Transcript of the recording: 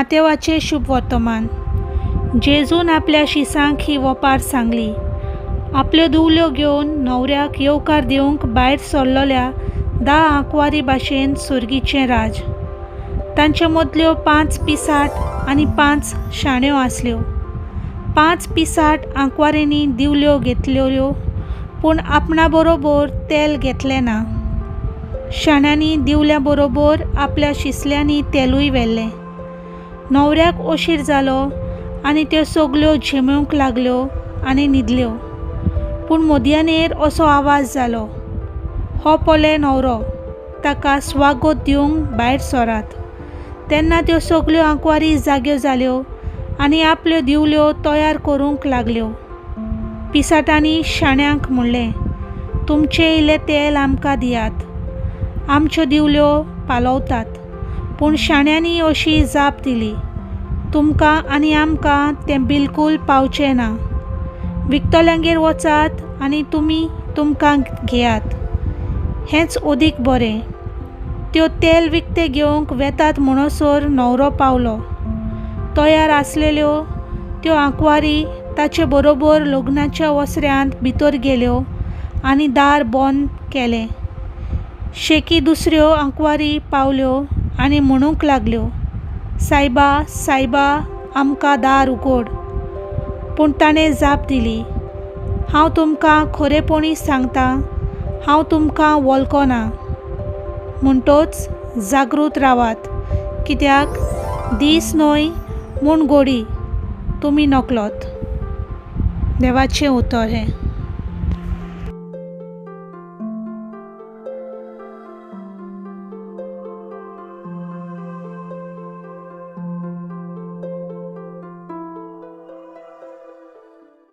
मातेवाचें शुभवर्तमान. जेजून आपल्या शिसांक ही वोपार सांगली. आपल्यो दुवल्यो घेवन न्हवऱ्याक येवकार दिवंक भायर सरलेल्या धा आंकवारी भाशेन सुर्गीचें राज. तांचे मदल्यो पांच पिसाट आनी पांच शाण्यो आसल्यो. पांच पिसाट आंकवारींनी दिवल्यो घेतल्यो पूण आपणा बरोबर तेल घेतलें ना. शाण्यांनी दिवल्या बरोबर आपल्या शिसल्यांनी तेलूय व्हेल्लें. न्हवऱ्याक अशीर जालो आनी त्यो सगल्यो झेमेवंक लागल्यो आनी न्हिदल्यो. पूण मदयानेर असो आवाज जालो, हो पळय न्हवरो, ताका स्वागत दिवंक भायर सरात. तेन्ना त्यो सगल्यो आंकवारी जाग्यो जाल्यो आनी आपल्यो दिवल्यो तयार करूंक लागल्यो. पिसाटांनी शाण्यांक म्हणलें, तुमचें इल्लें तेल आमकां दियात, आमच्यो दिवल्यो पालवतात. पूण शाण्यांनी अशी जाप दिली, तुमकां आनी आमकां तें बिलकूल पावचें ना. विकतल्यांगेर वचात आनी तुमी तुमकां घेयात, हेंच अदीक बरें. त्यो तेल विकतें घेवंक वेतात म्हणसर न्हवरो पावलो. तयार आसलेल्यो त्यो आंकवारी ताचे बरोबर लग्नाच्या वसऱ्यांत भितर गेल्यो आनी दार बंद केलें. शेकी दुसऱ्यो आंकवारी पावल्यो आनी म्हणूंक लागल्यो, सायबा सायबा, आमकां दार उगड. पूण ताणें जाप दिली, हांव तुमकां खरेपणी सांगतां, हांव तुमकां वळखना. म्हणटोच जागृत रावात, कित्याक दीस न्हय म्हूण घोडी तुमी नकळत. देवाचें उतर हें.